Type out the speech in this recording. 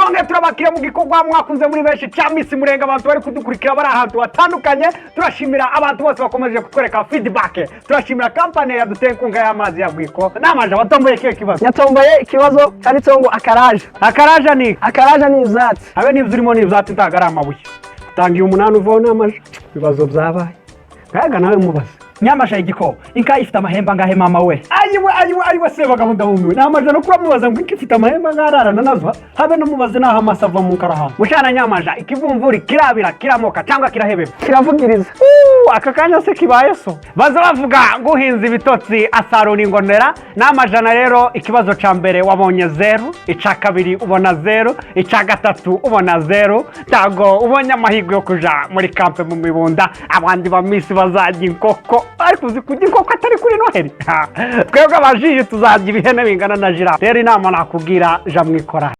None turabakira mu gikorwa mwakunze muri benshi cya Miss Murenga. Abantu bari kudukurikira bari ahantu hatandukanye, turashimira abantu bose bakomeje kutwereka feedback. Turashimira kampani yaduteye inkunga y'amazi ya Bwiko. Namaje watomboye kiyo kibazo? Yatomboye ikibazo cyanditseho ngo akaraja. Akaraja ni? Akaraja ni ivyatsi. Habe n'ibyo urimo ni ibyatsi, ntabwo ari amabuye. Utangiye umunani uvaho n'amaja. Ibibazo byabaye kayaga, nawe mubaze. Nyamasha igiko, inka ifite amahembe angahe, mama we? Ayiwe, ayiwe, ayiwe, sebagabo, ndahumiwe. Ni amajana kuba mubaza ngo inka ifite amahembe ngararana nazo, habe no mubaze n'aho amase ava mu nkarahana. Mushana nyamaja, ikivumvuri kirabira, kiramoka cyangwa kirahebeba? Kiravugiriza. Aka kanya se kibaye so baza bavuga ngo uhinze ibitotsi asarura ingonera. Ni amajana rero. Ikibazo cya mbere wabonye 0, icya kabiri ubona 0, icya gatatu ubona 0. Ntabwo ubonye amahirwe yo kuja muri camp mu Mibunda. Abandi ba Miss bazajya inkoko, ariko uzi kurya inkoko atari kuri Noheli? Ha, twebwe abajiji tuzarya ibihene bingana na girafe. Rero inama nakubwira, ja mu ikorari.